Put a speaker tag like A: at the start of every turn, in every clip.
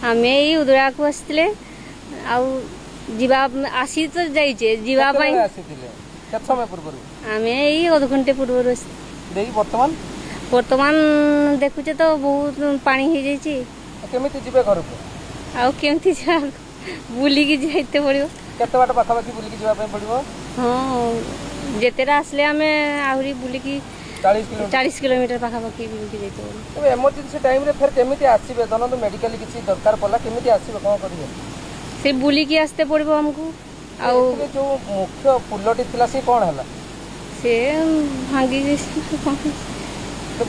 A: ଆମେ ଏଇ ଉଦଳାକୁ ଆସିଥିଲେ, ଆଉ ଯିବା ଆସି ତ ଯାଇଛେ ଯିବା ପାଇଁ।
B: ଆସିଥିଲେ କେତେ ସମୟ ପୂର୍ବରୁ?
A: ଆମେ ଏଇ ଅଧଘଣ୍ଟେ ପୂର୍ବରୁ ଆସି
B: ଦେଇ ବର୍ତ୍ତମାନ
A: ବର୍ତ୍ତମାନ ଦେଖୁଛେ ତ ବହୁତ ପାଣି ହେଇଯାଇଛି।
B: କେମିତି ଯିବେ ଘରକୁ?
A: ଆଉ କେମିତି ଯିବା, ବୁଲିକି ଯାଇତେ ପଡ଼ିବ।
B: କେତେ ବାଟ ପାଖାପାଖି ବୁଲିକି ଯିବା ପାଇଁ ପଡ଼ିବ?
A: ହଁ, ଯେତେଟା ଆସିଲେ ଆମେ ଆହୁରି ବୁଲିକି 40 କିଲୋମିଟର ପାଖାପାଖି ବୁଲିକି ଯାଇତେ ପଡ଼ିବ।
B: ତେବେ ଏମର୍ଜେନ୍ସି ଟାଇମ୍ରେ ଫେର କେମିତି ଆସିବେ? ଧରନ୍ତୁ ମେଡିକାଲ କିଛି ଦରକାର ପଡ଼ିଲା, କେମିତି ଆସିବେ, କ'ଣ କରିବେ?
A: ସେ ବୁଲିକି ଆସିତେ ପଡ଼ିବ ଆମକୁ। ଆଉ
B: ଯୋଉ ମୁଖ୍ୟ ପୁଲଟି ଥିଲା ସେ କ'ଣ ହେଲା?
A: ସେ ଭାଙ୍ଗି ଯାଇଛି।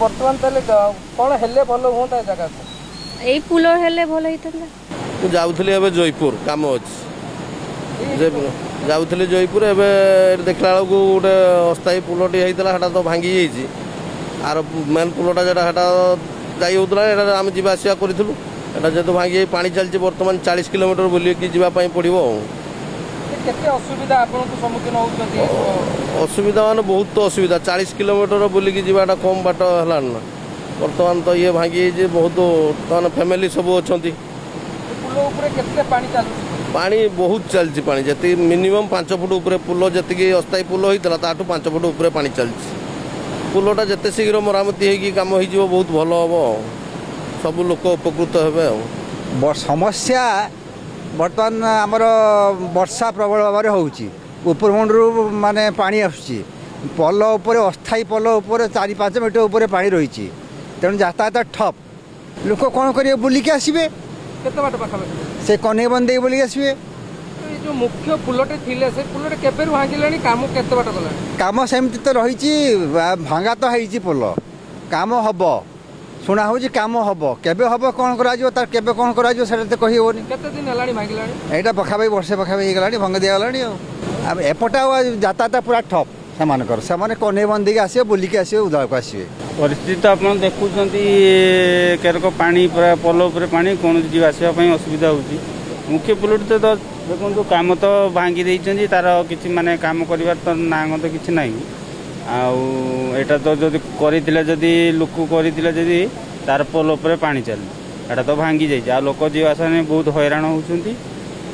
B: ବର୍ତ୍ତମାନ ତାହେଲେ କ'ଣ ହେଲେ ଭଲ ହୁଅନ୍ତା ଏ ଜାଗାକୁ?
A: ଏଇ ପୁଲ ହେଲେ ଭଲ ହେଇଥାନ୍ତା।
C: ମୁଁ ଯାଉଥିଲି ଏବେ ଜୟପୁର, କାମ ଅଛି, ଯାଉଥିଲି ଜୟପୁର। ଏବେ ଦେଖିଲା ବେଳକୁ ଗୋଟେ ଅସ୍ଥାୟୀ ପୁଲଟି ହେଇଥିଲା, ସେଟା ତ ଭାଙ୍ଗି ଯାଇଛି। ଆର ମେନ୍ ପୁଲଟା ଯେଟା ସେଟା ଯାଇ ହେଉଥିଲା, ଏଇଟା ଆମେ ଯିବା ଆସିବା କରିଥିଲୁ। ଏଟା ଯେହେତୁ ଭାଙ୍ଗି ଯାଇ ପାଣି ଚାଲିଛି, ବର୍ତ୍ତମାନ 40 କିଲୋମିଟର ବୁଲିକି ଯିବା ପାଇଁ ପଡ଼ିବ। ଆଉ
B: କେତେ ଅସୁବିଧା ଆପଣଙ୍କୁ ସମ୍ମୁଖୀନ ହେଉଛନ୍ତି?
C: ଅସୁବିଧା ମାନେ ବହୁତ ତ ଅସୁବିଧା। 40 କିଲୋମିଟର ବୁଲିକି ଯିବାଟା କମ୍ ବାଟ ହେଲାଣି ନା? ବର୍ତ୍ତମାନ ତ ଇଏ ଭାଙ୍ଗି ଯାଇଛି, ବହୁତ ମାନେ ଫ୍ୟାମିଲି ସବୁ ଅଛନ୍ତି।
B: ପୁଲ ଉପରେ କେତେ ପାଣି ଚାଲୁଛି?
C: ପାଣି ବହୁତ ଚାଲିଛି। ପାଣି ଯେତିକି ମିନିମମ୍ 5 ଫୁଟ ଉପରେ, ପୁଲ ଯେତିକି ଅସ୍ଥାୟୀ ପୁଲ ହେଇଥିଲା ତାଠୁ 5 ଫୁଟ ଉପରେ ପାଣି ଚାଲିଛି। ପୁଲଟା ଯେତେ ଶୀଘ୍ର ମରାମତି ହେଇକି କାମ ହେଇଯିବ ବହୁତ ଭଲ ହେବ, ସବୁ ଲୋକ ଉପକୃତ ହେବେ। ଆଉ
D: ସମସ୍ୟା ବର୍ତ୍ତମାନ ଆମର ବର୍ଷା ପ୍ରବଳ ଭାବରେ ହେଉଛି, ଉପରମୁଣ୍ଡରୁ ମାନେ ପାଣି ଆସୁଛି। ପୋଲ ଉପରେ, ଅସ୍ଥାୟୀ ପୋଲ ଉପରେ 4-5 ମିଟର ଉପରେ ପାଣି ରହିଛି, ତେଣୁ ଯାତାୟାତ ଠପ୍। ଲୋକ କ'ଣ କରିବେ? ବୁଲିକି ଆସିବେ।
B: କେତେ ବାଟ ପାଖାପାଖି?
D: ସେ କନେଇ ବନ୍ଦେଇ ବୁଲିକି ଆସିବେ।
B: ଏଇ ଯୋଉ ମୁଖ୍ୟ ପୁଲଟେ ଥିଲେ ସେ ପୁଲଟେ କେବେରୁ ଭାଙ୍ଗିଲାଣି? କାମ କେତେ ବାଟ ଗଲାଣି?
D: କାମ ସେମିତି ତ ରହିଛି, ଭାଙ୍ଗା ତ ହେଇଛି ପୋଲ, କାମ ହବ ଶୁଣା ହେଉଛି, କାମ ହବ। କେବେ ହବ, କ'ଣ କରାଯିବ, ତାର କେବେ କ'ଣ କରାଯିବ ସେଇଟା ତ କହିହେବନି।
B: କେତେ ଦିନ ହେଲାଣି ଭାଙ୍ଗିଲାଣି?
D: ଏଇଟା ପାଖାପାଖି ବର୍ଷେ ପାଖାପାଖି ହେଇଗଲାଣି, ଭଙ୍ଗା ଦିଆଗଲାଣି। ଆଉ ଏପଟେ ଆଉ ଯାତାୟାତ ପୁରା ଠପ୍ ସେମାନଙ୍କର। ସେମାନେ କନେଇ ବନ୍ଦେଇକି ଆସିବେ, ବୁଲିକି ଆସିବେ, ଉଦଳାକୁ ଆସିବେ।
E: ପରିସ୍ଥିତି ତ ଆପଣ ଦେଖୁଛନ୍ତି, କେରକ ପାଣି ପୁରା ପୋଲ ଉପରେ ପାଣି, କୌଣସି ଯିବା ଆସିବା ପାଇଁ ଅସୁବିଧା ହେଉଛି। ମୁଖ୍ୟ ପୋଲଟି ତ ଦେଖନ୍ତୁ କାମ ତ ଭାଙ୍ଗି ଦେଇଛନ୍ତି, ତାର କିଛି ମାନେ କାମ କରିବାର ତ ନାଁ ଗନ୍ଧ କିଛି ନାହିଁ। ଆଉ ଏଇଟା ତ ଯଦି କରିଥିଲେ, ଯଦି ଲୋକ କରିଥିଲେ, ଯଦି ତାର ପୋଲ ଉପରେ ପାଣି ଚାଲିଛି, ଏଇଟା ତ ଭାଙ୍ଗି ଯାଇଛି। ଆଉ ଲୋକ ଯିବା ଆସିବା ପାଇଁ ବହୁତ ହଇରାଣ ହେଉଛନ୍ତି।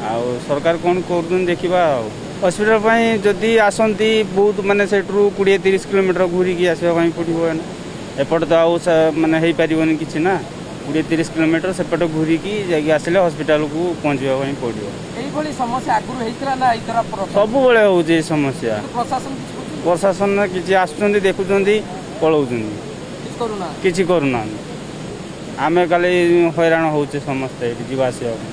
E: ଆଉ ସରକାର କ'ଣ କରୁଛନ୍ତି ଦେଖିବା। ଆଉ ହସ୍ପିଟାଲ ପାଇଁ ଯଦି ଆସନ୍ତି ବହୁତ ମାନେ ସେଠୁ 20-30 କିଲୋମିଟର ଘୁରିକି ଆସିବା ପାଇଁ ପଡ଼ିବ। ଏପଟେ ତ ଆଉ ମାନେ ହେଇପାରିବନି କିଛି ନା, 20-30 କିଲୋମିଟର ସେପଟେ ଘୁରିକି ଯାଇକି ଆସିଲେ ହସ୍ପିଟାଲକୁ ପହଞ୍ଚିବା ପାଇଁ ପଡ଼ିବ।
B: ଏଇଭଳି ସମସ୍ୟା ଆଗରୁ ହେଇଥିଲା ନା ଏଇଥର?
E: ସବୁବେଳେ ହେଉଛି ଏ ସମସ୍ୟା।
B: ପ୍ରଶାସନ?
E: ପ୍ରଶାସନ କିଛି ଆସୁଛନ୍ତି, ଦେଖୁଛନ୍ତି, ପଳାଉଛନ୍ତି, କିଛି କରୁନାହାନ୍ତି। ଆମେ ଖାଲି ହଇରାଣ ହେଉଛେ ସମସ୍ତେ ଏଠି ଯିବା ଆସିବା ପାଇଁ।